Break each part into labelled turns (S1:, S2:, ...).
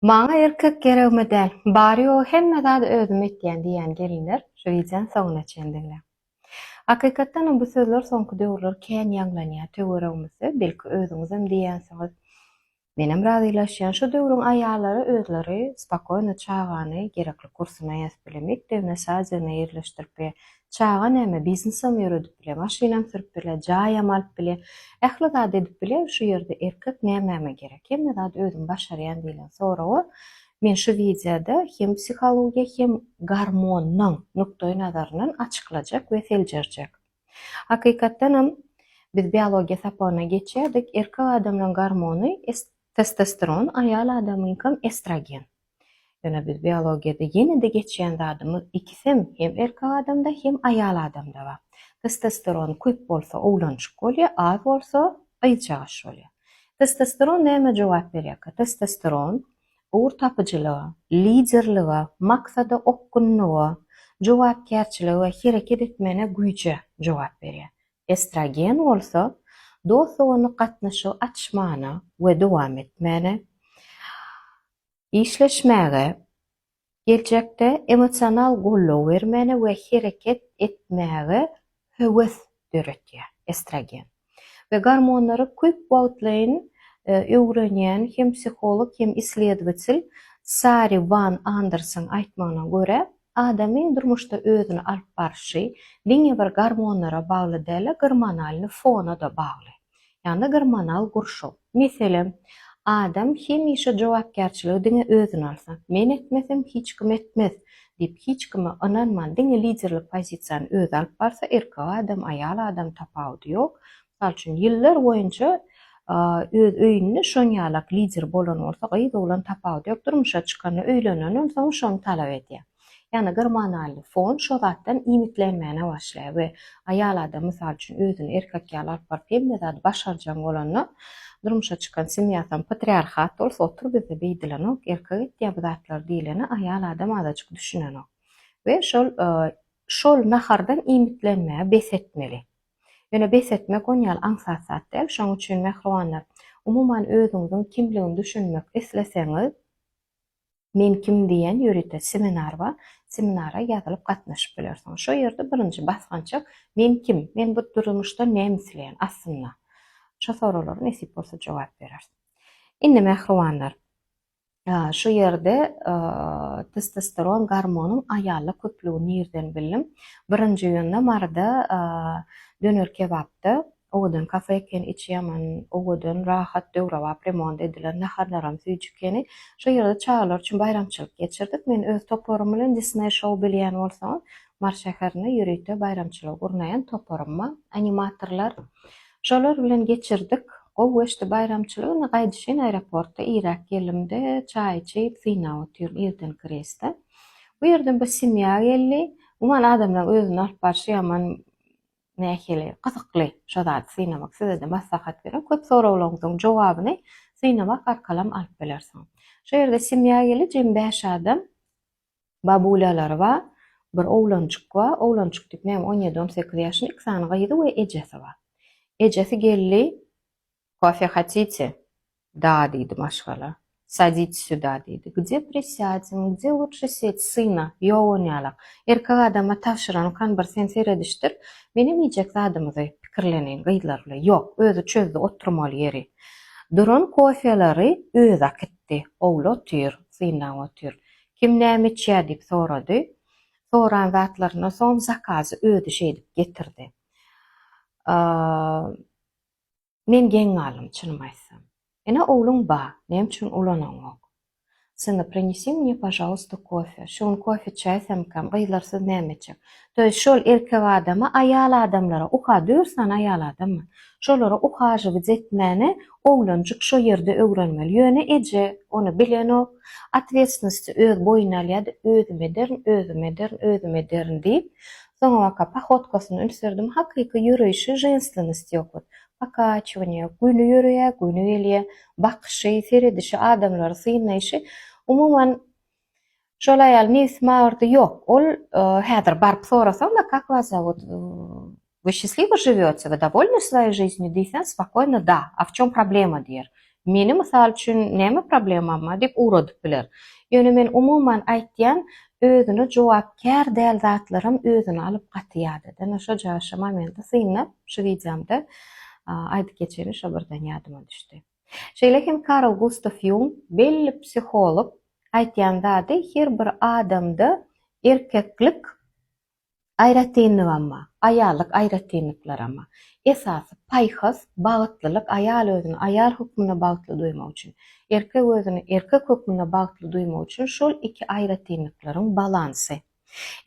S1: Maňa erkek geregme däl, bary-ýogy hemme zady özüm etýän diýýän gelinler şu wideony soňuna çenli diňläň. Hakykatdanam bu sözler soňky döwürler kän ýaňlanýar töweregimizde, belki özüňizem diýýänsiňiz. Menem razylaşýan, şu döwrüň aýallary özleri spakoýno çagany gerekli kursuna ýazyp bile, mekdebine, sadigine ýerleşdirip bile, Çaga näme, biznesem ýöredip bilýär, maşynam sürüp bilýär, jaýam alyp bilýär. Ähli zady edip bilýär, şu ýerde erkek nämäme gerek? Hemme zady özüm başarýan diýlen soraga men şu wideoda hem psihologiýa hem gormonyň nukdaý nazaryndan açyklajak we seljerjek. Hakykatdanam biz biologiýa sapagyna geçýärdik, erkek adamlaryň gormony testosteron, aýal adamyňkam estrogen. Ýöne biz biologiýada ýene-de geçýän zadymyz ikisem hem erkek adamda hem aýal adamda bar. Testosteron köp bolsa oglanjyk bolýar, az bolsa gyzjagaş bolýar. Testosteron nämä jogap berýärkä? Testosteron ugur tapyjylyga, liderlige, maksada okgunlyga, jogapkärçilige we hereket etmäne güýje jogap berýär. Estrogen bolsa dost-doganlyk gatnaşygy açmana we dowam etmäne, Işleşmäge, geljekde emosional goldaw bermäne we hereket etmäge höwes döretýär estrogen. We gormonlary köp wagtlaýyn öwrenýän hem psiholog hem isledwatel Sari Wan Andersyň aýtmagyna görä, adamyň durmuşda özüni alyp barşy diňe bir gormonlara bagly däl-de gormonalny fona-da bagly. Ýagny gormonal gurşaw. Meselem, adam hemişe jogapkärçiligi diňe özüne alsa, men etmesem hiç kim etmez diýip hiç kime ynanman diňe liderlik pozisiýany özi alyp barsa erkek adam, aýal adam tapawudy ýok. Mysal üçin ýyllar boýunça öz öýünde şonýalak lider bolan bolsa gyz oglan tapawudy ýok durmuşa çykanda öýlenenden soň şony talap edýär. Ýagny gormonalny fon şo zatdan iýmitlenmäne başlaýar we aýal adam mysal üçin özüni erkek ýaly alyp baryp hemme zady başarjaň bolanda durmuşa çykan semýasam patriarhat bolsa otur bizde beýdilenok erkek etýär bu zatlary diýlene aýal adam azajyk düşünenok we şol şol nahardan iýmitlenmäge bes etmeli. Ýöne bes etmek on ýaly aňsat zat däl şoň üçin mähribanlar umuman özüňiziň kimligini düşünmek isleseňiz Men kim diýen ýörite seminar bar. Seminara ýazylyp gatnaşyp bilersiňiz. Şo ýerde birinji basgançak Men kim? Men bu durmuşda näme isleýän aslynda? Şo soraglara nesip bolsa jogap bereris. Indi mähribanlar, şu ýerde testosteron gormonyň aýalda köplügini nirden bildim? Birinji iýunda Maryda döner kebapda Owadan kafe eken, içi ýaman owadan, rahat, döwrebap remont edilen, naharlaram süýji ekeni. Şo ýerde çagalar üçin baýramçylyk geçirdik. Men öz toparym bilen Disney şou bilýän bolsaňyz, Mary şäherinde ýörite baýramçylygy gurnaýan toparym bar, animatorlar. Şolar bilen geçirdik. Gowy geçdi baýramçylyk. Indi gaýdyşyn aeroportda irräk geldim-de, çaý içip, synap otyryn irdenki reýsde. Bu ýerden bir semýa geldi. Umuman adamlaryň özüni alyp barşy ýaman Nähili gyzykly şo zady synamak sizede maslahat berýän köp soraglaryňyzyň jogabyny synamak arkalam alyp bilersiňiz. Şo ýerde semýa geldi jem 5 adam babulyalary bar bir oglanjyk bar oglanjyk diýip näme on ýedi on sekiz ýaşynda iki sany gyzy we ejesi bar. Ejesi geldi Kofe hatite? Da diýdi maşgala. Saditis sýuda diýdi. Gde prisýadem, gde lutşe set, syna, ýok onýalak. Erkek adama tabşyrany kan bir sen seredişdir, menem iýjek zadymyzy pikirleneýin gyzlar bilen. Ýok, özi çözdi oturmaly ýeri. Duran kofeleri özi akitdi. Ogly otyr, synlap otyr. Kim näme içýär diýip sorady. Soran zatlaryndan soňam zakazy özi şeýdip getirdi. Men geň galdym, çynymy aýtsam. Ene ogluň ba, näme üçin ulanaňok? Syna, prinesi mne, pažalusta, kofe. Şu gün kofe içäýsemkäm, gyzlar siz näme etjek? To ýest şol erkek adama aýal adamlara uha dört sany aýal adam bar. Şolara uhažiwit etmäne oglanjyk şo ýerde öwrenmeli. Ýöne eje ony bilenok. Otwetstwnosti öz boýnuna alýada özüm ederin, özüm ederin, özüm ederin diýip. Soňabaka pohodkasyna üns berdim, hakyky ýöreýşi ženstwennost ýok ot. Pokaçiwaniýe, göni ýöreýär, göni gelýär, bakyşy, seredişi, adamlary synlaýşy, umuman, şol aýal nebsim agyrdy, ýok, ol häzir baryp sorasaň-da, kak was zowut, Вы счастливо живете, вы довольны своей жизнью diýseň, spokojno da, a w çom problema diýer. Meni mysal üçin näme problemam bar diýip ugradyp biler. Ýöne men umuman aýtýan özüne jogapkär däl zatlaram özüne alyp gaty ýadadan. Şo jaşa momenti synlap şu wideomda aýdyp geçerin şo birden ýadyma düşdi. Şeýle hem Karl Gustaw Ýung belli psiholog aýtýan zady her bir adamda erkeklik Aýratynlygam bar, aýallyk aýratynlyklaram bar. Esasy paýhas, bagtlylyk aýal özüni aýal hökmünde bagtly duýmak üçin, erkek özüni erkek hökmünde bagtly duýmak üçin şol iki aýratynlyklaryň balansy.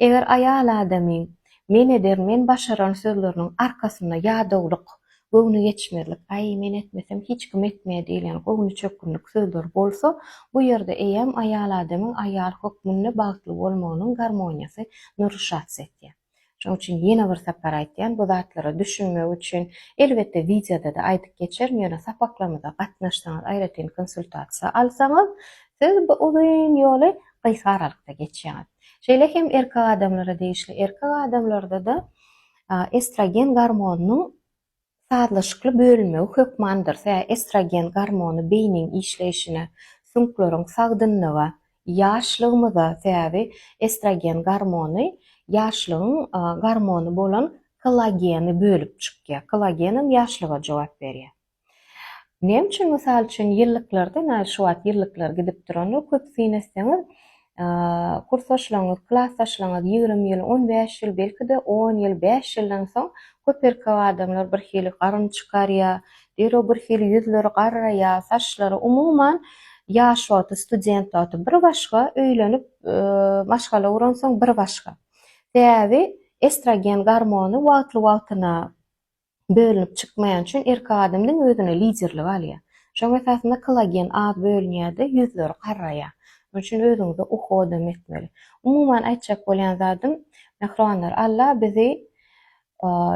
S1: Eger aýal adamyň men ederin, men başararyn sözleriniň arkasynda ýadawlyk, Göwni geçmezlik, Aý, men etmesem, hiç kim etmeýär diýlen göwnüçökgünlik sözler bolsa, bu ýerde eýýäm aýal adamyň aýal hökmünde bagtly bolmagynyň garmoniýasy naruşatsiýa etýär. Şonuň üçin ýene bir sapar aýtýan, bu zatlara düşünmek üçin, elbetde wideoda-da aýdyp geçerin, ýöne sapaklarymyza gatnaşsaňyz, aýratyn konsultasiýa alsaňyz, siz bu uzyn ýoly gysga aralykda geçýäňiz. Şeýle hem erkek adamlara degişli, erkek adamlarda-da Estrogen gormonynyň sazlaşykly bölünmegi hökmandyr. Sebäbi estrogen gormony beýniň işleýşine, süňkleriň sagdynlyga, ýaşlygymyza, sebäbi estrogen gormony ýaşlygyň gormony bolan kollageni bölüp çykýar. Kollagenem ýaşlyga jogap berýär. Näme üçin, mysal üçin, ýyllyklarda, ine, şu wagt ýyllyklar gidip durandyr, köp syn etseňiz, kursdaşlaryňyz, klasdaşlaryňyz 20 ýyl, 15 ýyl, belki-de on ýyl, bäş ýyldan soň köp erkek adamlar birhili garyn çykarýar, derrew birhili ýüzleri garraýar, saçlary, umuman, ýaş wagty, student wagty bir başga, öýlenip, maşgala guransoň bir başga. Sebäbi estrogen gormony wagtly-wagtyna bölünip çykmaýany üçin erkek adam diňe özüne liderlik alýar. Şoň esasynda kollagen az bölünýär-de, ýüzleri garraýar. Şonuň üçin özüňize uhodam etmeli. Umuman aýtjak bolýan zadym, mähribanlar, Alla bizi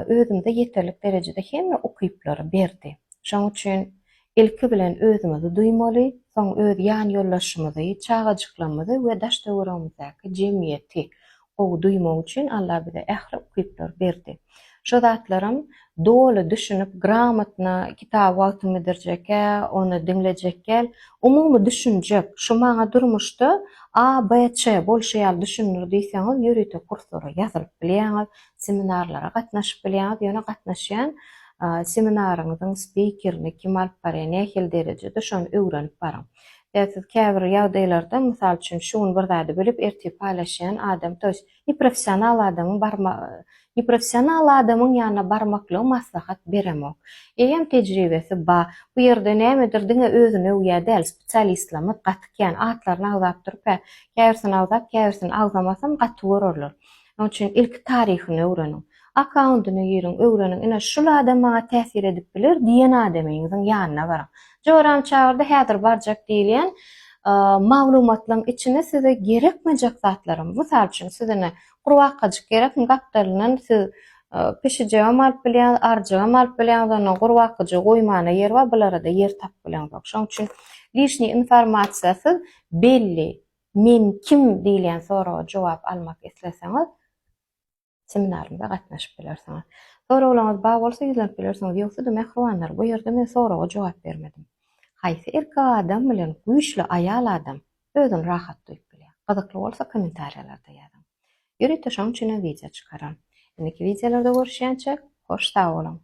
S1: özümize ýeterlik derejede hemme ukyplary berdi. Şonuň üçin ilki bilen özümizi duýmaly, soň öz ýan ýoldaşymyzy, çagajyklarymyzy we daş-töweregimizdäki jemgyýeti gowy duýmak üçin Alla bize ähli ukyplary berdi. Şo zatlaram doly düşünip, gramotno kitaby wagtyň gidirjekkä, ony diňlejekgäl, umumy düşünjek, şu maňa durmuşda A, B, Ç bolşy ýaly düşündir diýseňiz, ýörite kurslara ýazylyp bilýäňiz, seminarlara gatnaşyp bilýäňiz, ýöne gatnaşýan seminaryňyzyň spikerini kim alyp barýar, nähili derejede, şony öwrenip baryň. Sebäbi siz käbir ýagdaýlarda, mysal üçin, şu gün bir zady bilip, ertir paýlaşýan adam, to ýest, neprofessional adamyň barma, neprofessional adamyň ýanyna barmaklygy maslahat beremok. Eýýäm tejribesi ba, bu ýerde nämedir diňe özüni öwýä däl, spesialistlerimiz gaty kän, atlaryny agzap durup-ä, käbirisini agzap, käbirisini agzamasam gaty görerler. Şonuň üçin ilki taryhyny öwreniň. Akkaundyna giriň, öwreniň, ine şul adam maňa täsir edip biler diýen adamyňyzyň ýanyna baryň. Joram çagyrdy, häzir barjak diýilýän maglumatlaryň içinde size gerekmejek zatlaram, mysal üçin, siz ine gurbakgajyk gerekmi, gapdalyndan siz pişijegem alyp bilýäňiz, arjygam alyp bilýäňiz, ondan gurbakgajygy goýmana ýer bar, bulara-da ýer tapyp bileňzok. Şonuň üçin lişniý informasiýasyz belli Men kim diýilýän soraga jogap almak isleseňiz, seminarymyza gatnaşyp bilersiňiz. Soraglaryňyz bar bolsa ýüzlenip bilersiňiz. Ýogsa-da mähribanlar, bu ýerde men soraga jogap bermedim. Haýsy erkek adam bilen güýçli aýal adam özüni rahat duýup bilýär? Gyzykly bolsa kommentariýalarda ýazyň. Ýörite şoň üçinem wideo çykaran. Indiki wideolarda görüşýänçäk, hoş sag boluň!